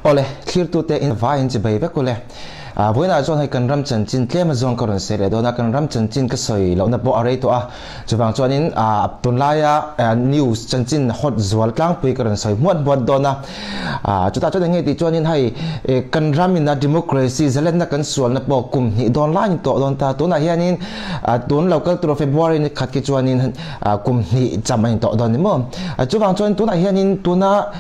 Awle, thlirtute in vaiin chibei vek ule. Vawiinah chuan hei kan ram chanchin tlem azawng ka rawn sawi leh dawn a, kan ram chanchin ka sawi lohna pawh a rei tawh a, chuvang chuanin tunlaia news chanchin hot zual tlangpui ka rawn sawi hmuat hmuat dawn a. Chutah chuan eng nge tih chuanin hei kan ramina democracy zalenna kan sualna pawh kum hnih dawn lai ni tawh dawn ta, tunah hianin tun lo kal tur February ni khat khi chuanin kum hnih cham a ni tawh dawn ni maw? Chuvang chuan tunah hianin tuna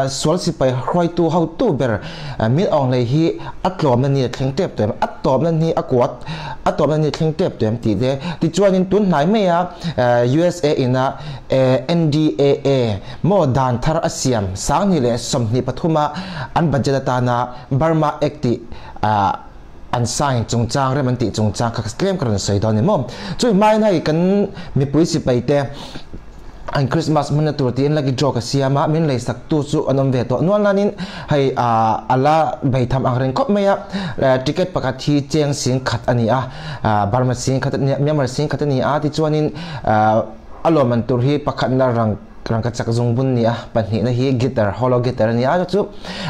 sual sipai hruaitu hotu ber Min Aung Hlaing hi a tlawmna ni a thleng tep tawh em? A tawpna ni a kuat a tawpna ni a thleng tep tawh em tih te tichuanin tun hnai maia USA ina NDAA maw dan thar a siam 20 leh 23 a an budget atana Burma Act tih an sign chungchang rem an tih chungchang kha tlem ka rawn sawi dawn ni maw. Chumi hmain hei kan mipui sipai te an Christmas hmanna tur tiin lucky draw ka siam a, min leisak tu chu an awm ve tawh nual nanin hei a la beitham ang reng khawp mai a, ticket pakhat hi cheng sing khat a ni a, Burma sing khat a ni a, Myanmar sing khat a ni a, tichuanin a lawmman tur hi pakhatna rang Rangka chak zungbun ni a, pahnihna hi guitar, hollow guitar a ni a, chu chu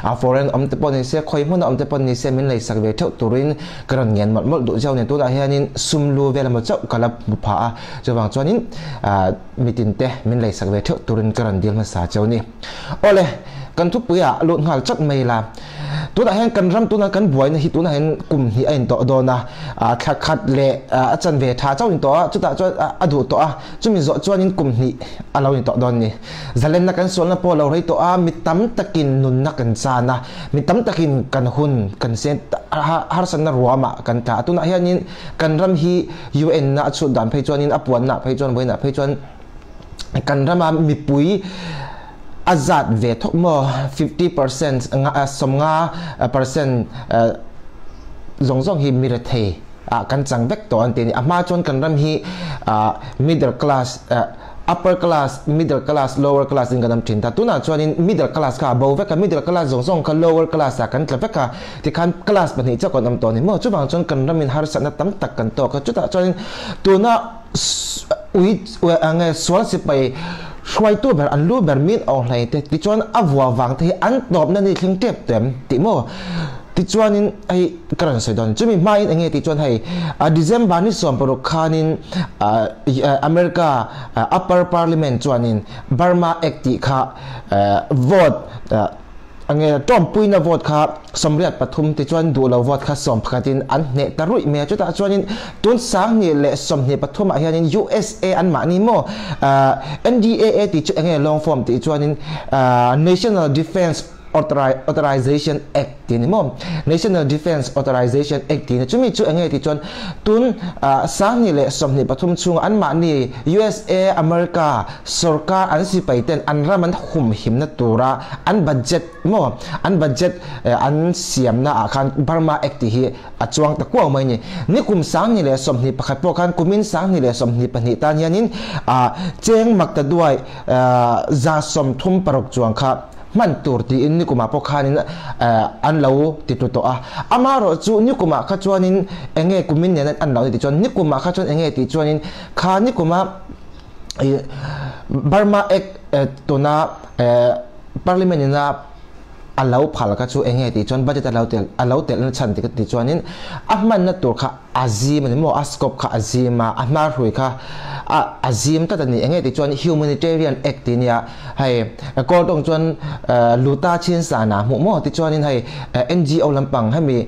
a foreign awm te pawh ni se, khawi hmuna awm te pawh ni se min leisak ve theuh turin ka rawn ngen mawlh mawlh duh zeuh a ni. Tunah hianin sum lu vel emaw chauh ka la hmu phah a, chuvang chuanin mitin te min leisak ve theuh turin ka rawn dil hmasa cheu a ni. Awle, kan thupuiah lut nghal chawt mai la. Tunah hian kan ram tuna kan buaina hi tunah hian kum hnih a intawh dawn a, thla khat leh a chanve tha chauh intawh a, chutah chuan a duh tawh a, chumi zawh chuanin kum hnih a lo intawh dawn a ni. Zalenna kan sualna pawh a lo rei tawh a, mi tam takin nunna kan chan a, mi tam takin kan hun kan sen harsatna ruamah kan tla a, tunah hianin kan ram hi UN na a chhut dan phei chuanin a puanna phei chuan vawiinah phei chuan kan rama mipui a zat ve thawk maw 50% nga 50 percent zawng zawng hi mi rethei ah kan chang vek tawh an ti a ni. A hma chuan kan ram hi middle class upper class middle class lower class in kan awm thin ta. Tunah chuanin middle class kha a bo vek a, middle class zawng zawng kha lower class ah kan tla vek a, tikhan class pahnih chauh kan awm tawh a ni maw. Chuvang chuan kan ramin harsatna tam tak kan tawk a, chutah chuanin tuna Ui nge sual sipai hruaitu ber an lu ber min awng hlei te tichuan a vua vang te hi an tawpna ni thleng tep tawh em tih maw? Tichuanin hei ka rawn sawi dawn chumi hmain enge tih chuan hei December ni 16 khanin America upper parliament chuanin Burma Act tih kha vote Nge tawmpuina vote kha 83 tichuan duh lo vote kha 11 in an hneh ta ruih mai a, chutah chuanin tun 2023 ah hianin USA an mahni maw NDAA tih chu enge long form tih chuanin National Defence Authorization Act tih a ni maw, National Defence Authorization Act tih a ni, chumi chu enge tih chuan tun 2023 chhunga an mahni USA America Sorkar an sipai ten an ram an humhimna tura an budget maw an budget an siamna ah khan Burma Act tih hi a chuang ta kuau mai a ni. Nikum 2021 pawh khan kumin 2022 tan hianin cheng mak ta duai 36 chuang kha hman tur tiin nikumah pawh khanin an lo ti tlu tawh a. Amaherawh chu nikumah kha chuanin enge kumin nen an lo ni tih chuan nikumah kha chuan enge tih chuanin kha nikuma Burma Act tuna Parliament ina a lo phal kha chu enge tih chuan budget a lo tel a lo telh na chhan tih ka tih chuanin a hmanna tur kha a zim a ni maw a scope kha a zim a a hmarhui kha a a zim tlat a ni enge tih chuan Humanitarian Act tih nia hei kawl tawng chuan luta chin sana hmuh maw tichuanin hei NGO lampang hemi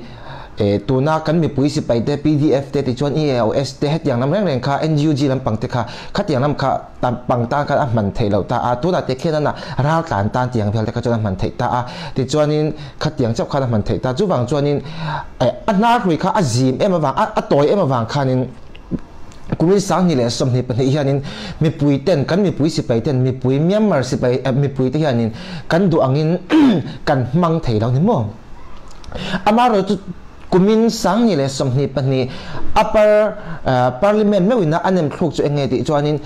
Tuna kan mipui sipai te, pdf te tichuan EAOS te hetiang lam reng reng kha NUG lampang te kha khatiang lam kha pang tan khan a hman theih loh ta a, tunah te khian a ral tlan tan tiang vel te kha chuan a hman theih ta a, tichuanin khatiang chauh khan a hman theih ta, chuvang chuanin a hnar hrui kha a zim em avang a tawi em avang khanin kumin 2022 hianin mipui ten kan mipui sipai ten mipui Myanmar sipai mipui te hianin kan duh angin kan hmang thei lo ni maw? Amaherawh chu kumin 2022 upper parliament meuhina a nem thluk chu eng nge tih chuanin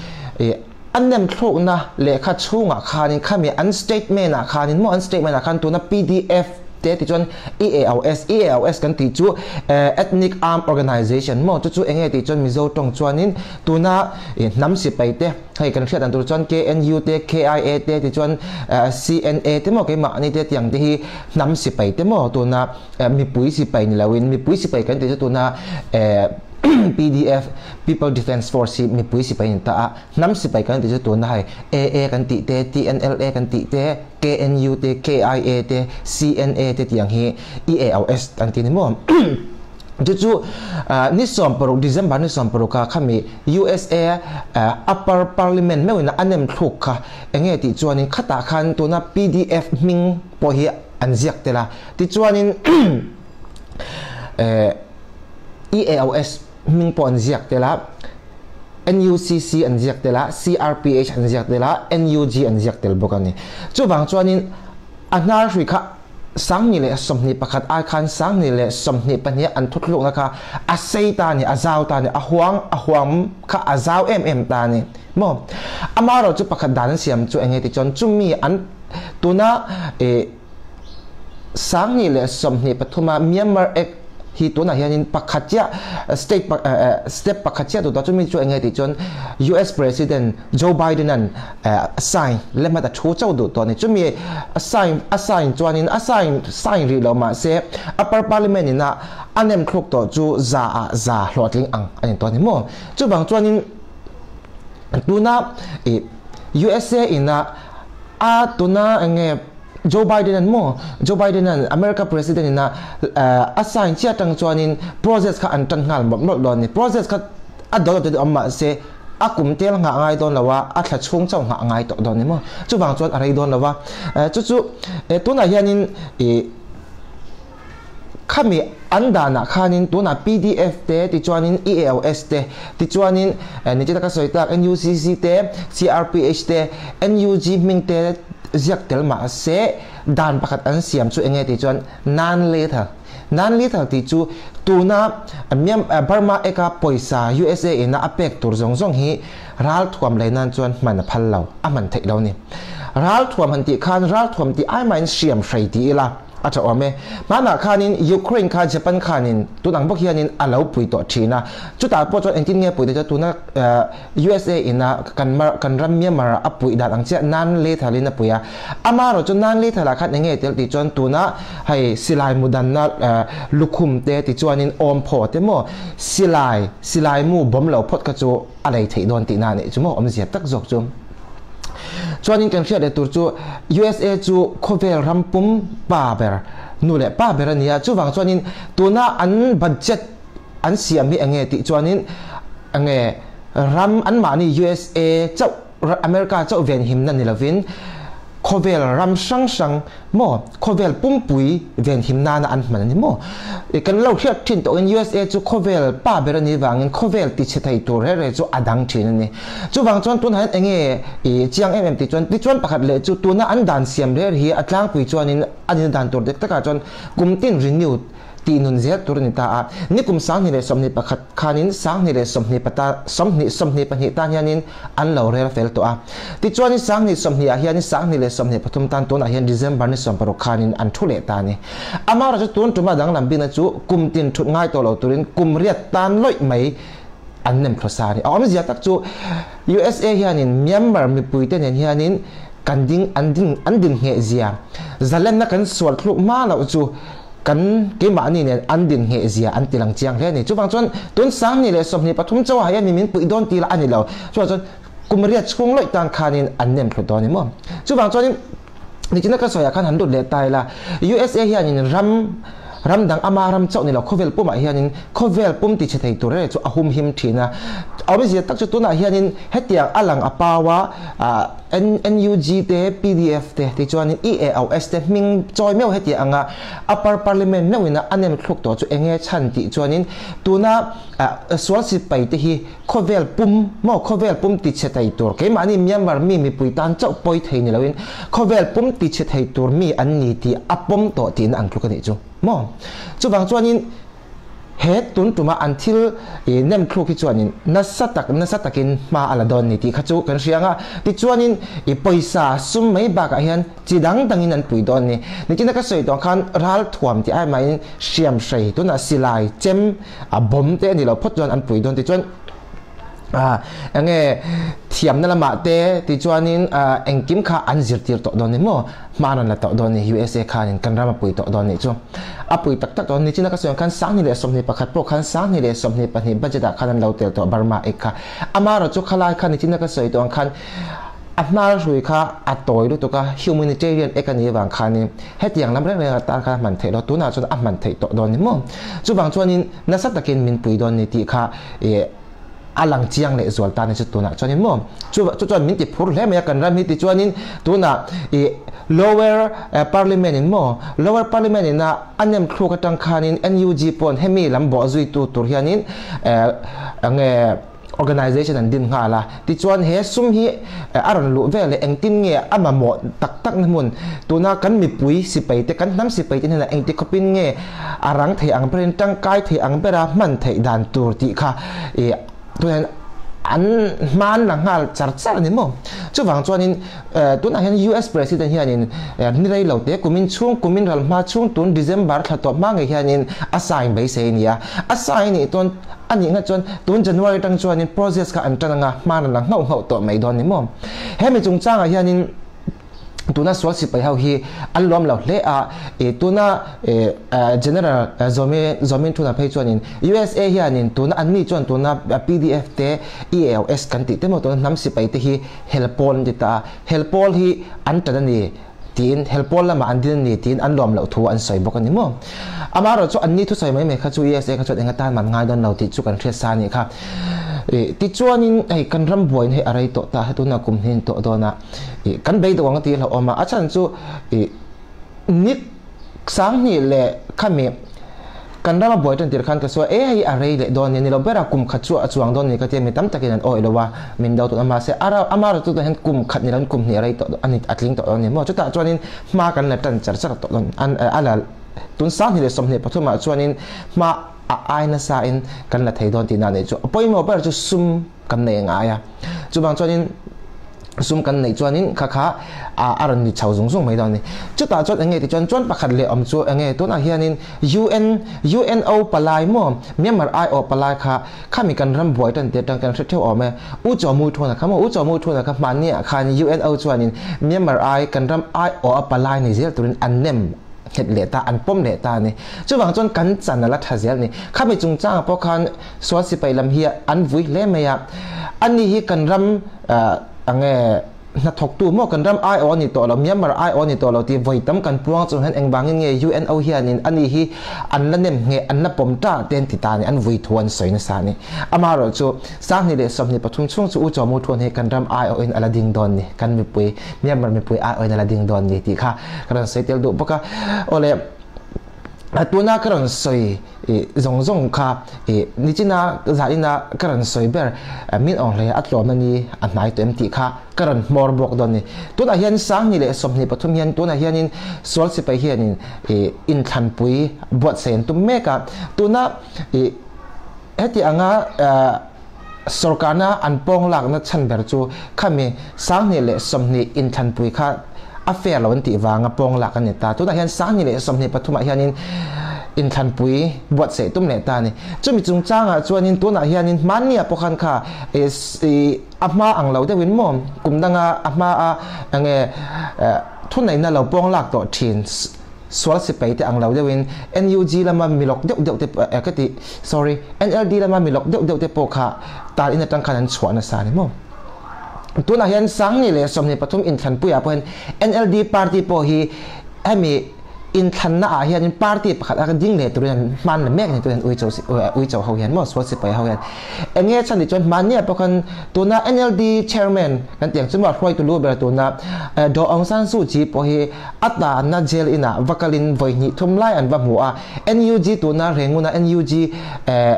a nem thlukna lehkha chhungah khanin khami an statement ah khanin maw an statement ah khan tuna pdf te tichuan EAOS, EAOS kan tih chu Ethnic Arm Organization maw chu chu enge tih chuan Mizo tawng chuanin tuna hnam sipai te hei kan hriat dan tur chuan KNU te KIA te tichuan CNA te maw keimahni te tiang te hi hnam sipai te maw tuna mipui sipai ni loin mipui sipai kan tih chu tuna PDF People Defence Force hi mipui sipai ni ta a. Hnam sipai kan tih chu tuna hei AA kan tih te, TNLA kan tih te, KNU te, KIA te, CNA te tih ang hi EAOS an ti ni maw? Chu chu ni 16 December ni 16 a khami USA Upper Parliament meuhin a nem thluk kha enge tih chuanin khatah khan tuna PDF hming pawh hi an ziak tel a. Tichuanin EAOS hming pawh an ziak tel a, NUCC an ziak tel a, CRPH an ziak tel a, NUG an ziak tel bawk a ni. Chuvang chuanin a hnar hrui kha 2021 ai khan 2022 an thuthlukna kha a sei ta a ni, a zau ta a ni, a huang a huam kha a zau em em ta a ni maw? Amaherawhchu chu pakhat dan an siam chu eng nge tih chuan chumi an tuna ih 2023 a Myanmar Act hi tunah hianin pakhat chiah state step pakhat chiah duh tawh chumi chu eng nge tih chuan US President Joe Biden an sign lehmat a thu chauh duh tawh a ni. Chumi a sign a sign chuanin a sign sign rih loh mahse upper parliament ina a nem thluk tawh chu za ah za hlawhtling ang a ni tawh a ni maw. Chuvang chuanin tuna ih USA ina a tuna eng nge Joe Biden an maw? Joe Biden an America President in a a sign chiah atang chuanin process kha an tan nghal mawlh mawlh dawn a ni. Process kha a dawn lo te awm mahse a kum tel nghah ngai dawn lo a, a thla chhung chauh nghah ngai tawh dawn a ni maw? Chuvang chuan a rei dawn lo a. Chu chu tunah hianin ih Khami an danah khanin tunah pdf te tichuanin EAOS te tichuanin nichina ka sawi tak NUCC te CRPH te NUG hming te ziak tel mahse dan pakhat an siam chu enge tih chuan non-lethal non-lethal tih chu tuna Burma eka pawisa USA ina a pek tur zawng zawng hi ralthuam lei nan chuan hman a phal lo a hman theih lo ni. Ralthuam han tih khan ralthuam tih ai mahin hriam hrei ti ila. A tha awm e. Hmanah khanin Ukraine kha Japan khanin tun ang bawk hianin a lo pui tawh thin a. Chutah pawh chuan engtin nge pui te chu tuna USA ina kan mar kan ram Myanmar a puih dan ang chiah nan lethal in a pui a. Amaherawh chu nan lethal ah khan eng nge tel tih chuan tuna hei silai mu danna lukhum te ti chuanin awm phaw te maw silai silai mu bawm lo phawt kha chu a lei theih dawn tihna a nih chu maw awmzia tak zawk chu. Chuanin kan hriat leh tur chu USA chu khawvel ram pum pa ber, nu leh pa ber a ni a, chuvang chuanin tuna an budget an siam hi enge tih chuanin enge ram anmahni USA chauh America chauh venhimna ni lovin khawvel ram hrang hrang Maw? Khawvel pumpui venhim nana an hman a ni maw? Kan lo hriat thin tawhin USA chu khawvel pa ber a nih vangin khawvel tichhe thei tur reh reh chu a dang thin a ni. Chuvang chuan tunah hian eng nge i chiang em em tih chuan tichuan pakhat leh chu tuna an dan siam reh hi a tlangpui chuanin a nina dan tur dik takah chuan kum tin renew tih nun zel tur a ni ta a. Nikum 2021 khanin 2020 pata 20 22 tan hianin an lo rel fel tawh a. Tichuanin 2020 ah hianin 2023 tan tunah hian December ni 16 khanin an thu leh ta a ni. Amaherawhchu tun tuma danglam bikna chu kum tin thut ngai tawh lo turin kum riat tan lawih mai an nem thluasa a ni. A awmzia tak chu USA hianin Myanmar mipuite nen hianin kan ding an ding an din ngheh zia zalenna kan sual thluk hma loh chu Kan keimahni nen an din ngheh zia an ti lang chiang hle a ni. Chuvang chuan tun 2023 chauha hian mi min puih dawn ti lah a ni lo. Chuvang chuan kum riat chhung lawih tan khanin an nem thlut dawn a ni maw? Chuvang chuanin nichina ka sawiah khan han lut leh ta ila, USA hianin ram ram dang ama ram chauh ni lo khawvel pumah hianin khawvel pum ti chhe thei tur reng chu a hum him thin a. Awmzia tak chu tunah hianin hetiang a lang a pau a, NUG te, pdf te tichuanin EAOS te hming chawi meuh heti anga Upper Parliament meuhin a nem thluk tawh chu enge chhan tih chuanin tuna sual sipai te hi khawvel pum maw khawvel pum ti chhe thei tur keimahni Myanmar mi mipui tan chauh pawi thei ni loin khawvel pum ti chhe thei tur mi an ni tih a pawm tawh tihna ang tluk a nih chu maw chuvang chuanin. He tun tuma an thil nem thluk hi chuanin nasa tak nasa takin hma a la dawn ni tih kha chu kan hria ang a. Tichuanin i pawisa sum mai bakah hian chi dang dangin an pui dawn ni. Nichina ka sawi tawh khan ral thuam tih ai mahin hriam hrei tunah silai chem a bawm te a ni lo phawt chuan an pui dawn tichuan enge thiamna lamah te tichuanin engkim kha an zirtir tawh dawn ni maw hma an rawn la tawh dawn ni USA khanin kan ram a pui tawh dawn nih chu a pui tak tak dawn nichina ka sawi ang khan 2021 pawh khan 2022 budget ah khan an lo tel tawh Burma ek kha amaherawhchu khalai kha nichina ka sawi tawh ang khan a hnar hrui kha a tawi lutuk a humanitarian ek a nih avang khanin hetiang lam reng reng atan khan a hman theih loh tunah chuan a hman theih tawh dawn ni maw chuvang chuanin nasa takin min pui dawn ni tih kha ih a lang chiang leh zual ta ni chu tunah chuanin maw chu chu chuan min ti phur hle mai a kan ram hi tichuanin tunah ih lower parliament in maw lower parliament ina a nem thluk atang khanin NUG pawn hemi lam bawh zui tu tur hianin eh enge organization an din nghal a tichuan he sum hi a rawn luh vel leh engtin nge a mamawh tak tak na hmun tuna kan mipui sipai te kan hnam sipai te hnenah engti khawpin nge a rang thei ang berin tangkai thei ang bera hman theih dan tur tih kha ih tunah hian an hman la nghal char char a ni maw? Chuvang chuanin tunah hian US President hianin ni rei lo te kumin chhung kumin ral hma chhung tun December thla tawp hma ngei hianin a sign beisei a ni a, a sign nih chuan a nih nghat chuan tun January atang chuanin process kha an tan anga hman an la nghauh nghauh tawh mai dawn ni maw? Hemi chungchangah hianin tuna sual sipai ho hi an lawm lo hle a, ih tuna ih General Zawmi Zawmin thuna phei chuanin USA hianin tuna an ni chuan tuna PDF te EAOS kan tih te maw tuna hnam sipai te hi hel pawl an ti ta a, hel pawl hi an tan a ni tiin hel pawl lamah an din a ni tiin an lawm loh thu an sawi bawk a ni maw. Amaherawh chu an ni thusawi mai mai kha chu USA kha chuan eng atan man ngai dawn lo tih chu kan hriat sa a nih kha. Ih tichuanin hei kan ram buaina hi a rei tawh ta a, tuna kum hnin tawh dawn a. Ih kan beidawh ang a tih hlauhawm a, a chhan chu ih nik 2000 leh khami kan rama buai tan tir khan ka sawi e hei a rei leh dawn ni lo bera kum khat chu a chuang dawn ni ka tia mi tam takin an awih lo a min do tawh a mahse a ama rawh chu hian kum khat ni lo kum hnih a rei tawh a ni a tling tawh dawn ni maw chutah chuanin hma kan la tan char char tawh dawn an a la tun 2023 ah chuanin hma a ai nasa in kan la thei dawn tihna anih chu a pawimawh ber chu sum kan nei ngai a chuvang chuanin sum kan neih chuanin kha kha a rawn ni chho zung zung mai dawn a ni. Chutah chuan eng nge tichuan chuan pakhat leh awm chu eng nge tunah hianin UN UNO palai maw Myanmar aiawh palai kha khami kan ram buai tan tir tang kan hre theuh awm e U Chaw Mu Thuna kha maw U Chaw Mu Thuna kha hmanni ah khan UNO chuanin Myanmar ai kan ram aiawh a palai ni zel turin an nem nghet leh ta an pawm leh ta a ni. Chuvang chuan kan chan a la tha zel a ni. Khami chungchangah pawh khan sual sipai lam hi an vui hle mai a ani hi kan ram Enge hnathawktu maw kan ram aiawh a ni tawh lo, Myanmar aiawh a ni tawh lo tih vawi tam kan puang chung hian engvangin nge UNO hianin ani hi an la nem ngheh, an la pawm ta te an ti ta a ni, an vui thu an sawi nasa a ni. Amaherawhchu 2023 chhung chu U Chaw Mu Thun hi kan ram aiawhin a la ding dawn ni, kan mipui, Myanmar mipui aiawhin a la ding dawn ni tih kha ka rawn sawi tel duh bawk a. Awle. Tuna ka rawn sawi zawng zawng kha nichina zaina ka rawn sawi ber min awng hle a tlawm a ni a hnai tawh em tih kha ka rawn hmawr bawk dawn a ni. Tunah hian 2023 hian tunah hianin sual sipai hianin inthlanpui buatsaih an tum mek a. Tuna heti anga sorkarna an pawng lakna chhan ber chu khami 2020 inthlanpui kha a fair lo an tih vanga pawng lak a ni ta. Tunah hian 2023 ah hianin inthlanpui buatsaih tum leh ta a ni. Chumi chungchangah chuanin tunah hianin hmannia pawh khan kha a hma ang lo deuhin maw kum danga a hma a enge thuneihna lo pawng lak tawh thin Sual sipai te ang lo deuhin NUG lama milawk deuh deuh te ka ti sorry NLD lama milawk deuh deuh te pawh kha tal in atang khan an chhuah nasa a ni maw. Tunah hian 2023 inthlanpuiah pawh hian NLD party pawh hi hemi inthlanna ah hianin party pakhat a ding leh turin an hman la mek a ni tunah hian uicho uicho ho hian maw sual sipai ho hian eng nge chhan tih chuan hmanni ah pawh khan tuna NLD chairman kan tih ang chu maw hruaitu lu ber tuna Daw Aung San Suu Kyi pawh hi A tanna jail inah va kalin vawi hnih thum lai an va hmu a, NUG tuna Renguna NUG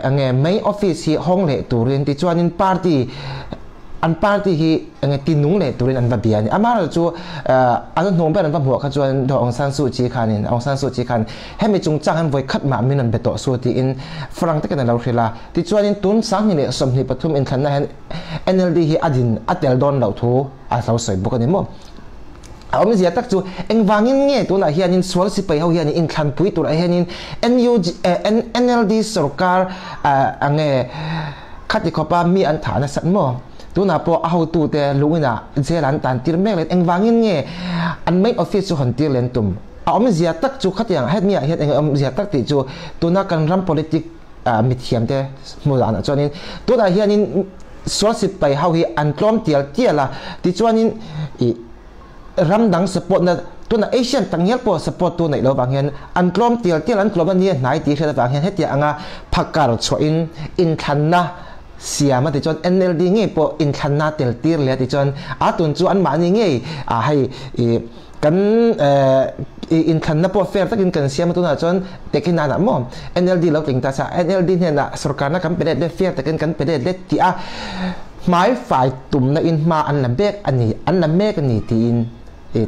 enge main office hi hawng leh turin tichuanin party an party hi enge tinung leh turin an va bia a ni. Amaherawhchu an hnung ber an va hmuh kha chuan Daw Aung San Suu Kyi khanin Aung San Suu Kyi khan hemi chungchang hian vawi khat mah min rawn be tawh su tiin frank takin a lo hrilh a. Tichuanin tun 2023 inthlanna hian NLD hi a din a tel dawn loh thu a lo sawi bawk a ni maw? A awmzia tak chu engvangin nge tunah hianin sual sipai ho hianin inthlanpui turah hianin NUG NLD sorkar ange khati khawpa mi an thah nasat maw? Tunah pawh a hotute lungina jail an tan tir mek leh engvangin nge an main office chu hawn tir len tum? A awmzia tak chu khatiang hetmiah hian eng awmzia tak tih chu tuna kan ram politic mithiamte hmu danah chuanin tunah hianin sual sipai ho hi an tlawm tial tial a, tichuanin ih ram dang support na tunah Asian tak ngial pawh support tu neih loh vang hian an tlawm tial tial an tlawm a nia hnai tih hriat avang hian hetiang anga phakar chhuahin inthlanna siam a tichuan NLD ngei pawh inthlanna tel tir leh a tichuan a tun chu anmahni ngei ah hei ih Kan inthlanna pawh fair takin kan siam a tunah chuan taking nanah maw NLD lo tling ta sa NLD hnenah sorkarna kan pe let let fair takin kan pe let let tih a hmaifai tumna in hma an la mek a ni an la mek a ni tiin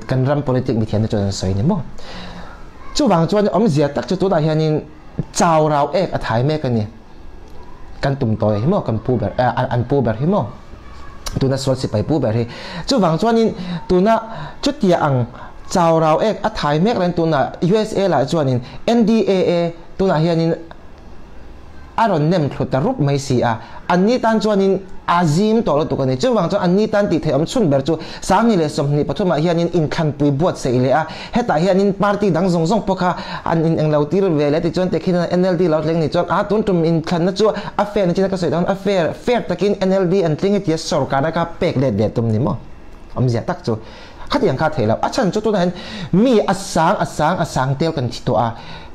kan ram politic mithiam te chuan an sawi a ni maw. Chuvang chuan awmzia tak chu tunah hianin chau rau ek a thai mek a ni. Kan tum tawi hi maw kan pu ber an pu ber hi maw tuna sual sipai pu ber hi chuvang chuanin tuna chutia ang chau rau ek a thai mek reng tuna USA lah chuanin NDAA tunah hianin a rawn nem thlu ta rup mai si a anni tan chuanin a zim tawh lutuk a ni chuvang chuan anni tan tih theih awm chhun ber chu 2023 ah hianin inthlanpui buatsaih leh a Hetah hianin party dang zawng zawng pawh kha an in englo tir ve leh tichuan tikhin NLD lo tling ni chuan a tun tum inthlanna chu a fair ni chin a ka sawi dawn a fair fair takin NLD an tling e tia sorkarna kha pek let leh tum ni maw awmzia tak chu khatiang kha theih loh a chhan chu tunah hian mi a sang a sang a sang tel kan thi tawh a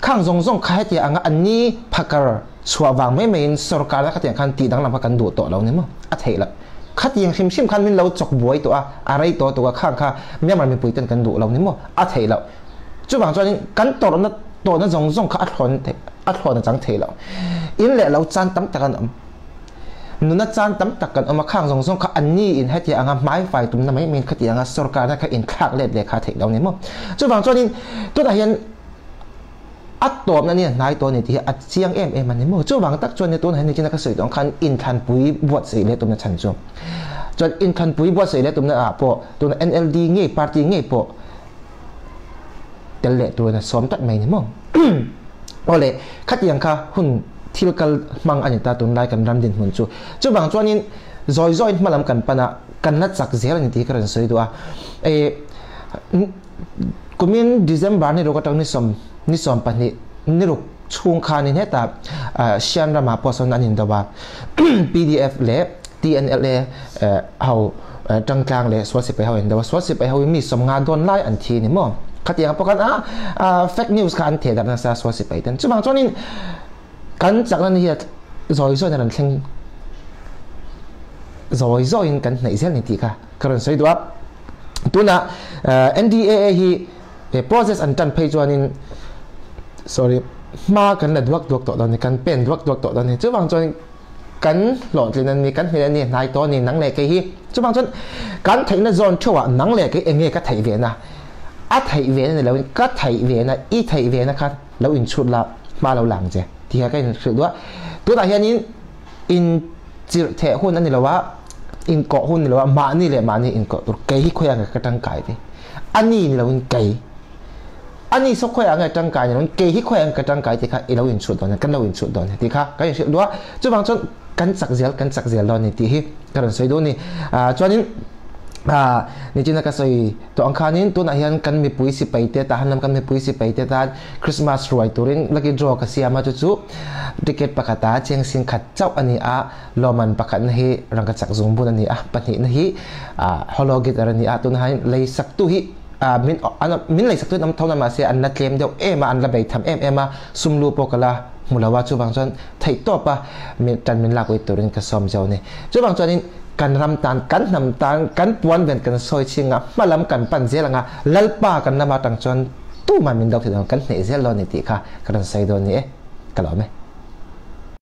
khang zawng zawng kha hetiang anga anni phakar chhuah vang mai maiin sorkarna khatiang khan tih danglam kha kan duh tawh lo ni maw a theih loh. Khatiang hrim hrim khan min lo chawk buai tawh a, a rei tawh tuk a, khang kha Myanmar mipui ten kan duh lo ni maw? A theih loh. Chuvang chuanin kan tawrhna tawhna zawng zawng kha a thlawn theih a thlawn a chang thei lo. In leh lo chan tam tak an awm. Nuna chan tam tak kan awm a, khang zawng zawng kha anni in hetiang anga hmaifai tumna mai maiin khatiang anga sorkarna kha inthlak let leh kha a theih lo ni maw? Chuvang chuanin tunah hian A tawpna nia hnai tawh a ni tih hi a chiang em em a ni maw? Chuvang tak chuan tunah hian nichina ka sawi tawh ang khan inthlanpui buatsaih leh tumna chhan chu. Chuan inthlanpui buatsaih leh tumna ah pawh tuna NLD ngei party ngei pawh tel leh turin a sawm tlat mai a ni maw? Awle, khatiang kha hun thil kal hmang a ni ta tunlai kan ram dinhmun chu. Chuvang chuanin zawi zawiin hmalam kan pan a, kan la chak zel a ni tih hi ka rawn sawi duh a. Kumin December ni ruk atang ni sawm ni 12 ni ruk chhung khanin hetah Shan ramah pawh sawn an indo a, PDF leh TNLA ho tangtlang leh sual sipai ho indo a, sual sipai ho hi mi 50 dawn lai an thi a ni maw? Khatiang pawh khan a fake news kha an theh darh nasa sual sipai ten. Chuvang chuanin kan chakna ni hi zawi zawiin a rawn thleng zawi zawiin kan hnaih zel a ni tih kha ka rawn sawi duh a. Tunah NDAA hi process an tan phei chuanin sorry hma kan la duak duak tawh dawn a ni, kan pen duak duak tawh dawn a ni. Chuvang chuan kan hlawhtlin a ni, kan hmel a ni, hnai tawh a ni nang leh kei hi. Chuvang chuan kan theihna zawn theuhah nang leh kei enge ka theih ve na, a theih ve na ni loin ka theih ve na, i theih ve na kha lo inchhut la hma lo lang che tih kha ka inhrilh duh a. Tunah hianin Inchirh theh hun a ni lo a, inkawh hun ni lo a, mahni leh mahni inkawh tur kei hi khawiah nge ka tangkai ve? A ni ni loin kei. A ni saw khawiah nge tangkai ni loin kei hi khawiah nge ka tangkai tih kha i lo inchhut dawn a, kan lo inchhut dawn a tih kha kan inhrilh duh a. Chuvang chuan kan chak zel, kan chak zel dawn a ni tih hi ka rawn sawi duh a ni. Chuanin nichina ka sawi tawh ang khanin tunah hian kan mipui sipai te tahan lam kan mipui sipai te tan Christmas ruai turin lucky draw ka siam a, chu chu ticket pakhata cheng sing khat chauh a ni a, lawmman pakhatna hi rangkachak zungbun a ni a, pahnihna hi hollow guitar a ni a, tunah hian leisaktu hi min min leisaktu an awm tho na mahse an la tlem deuh em a, an la bei tham em em a, sum lu pawh ka la hmu lo a, chuvang chuan theihtawp a min tan min lak ui turin ka sawm zeuh a ni. Chuvang chuanin kan ram tan, kan hnam tan, kan puan ven kan sawi ching a, hmalam kan pan zel ang a, Lalpa kan lama tang chuan Tumah min do thei dawn kan hneh zel dawn ni tih kha ka rawn sawi dawn ni e, ka lawm e.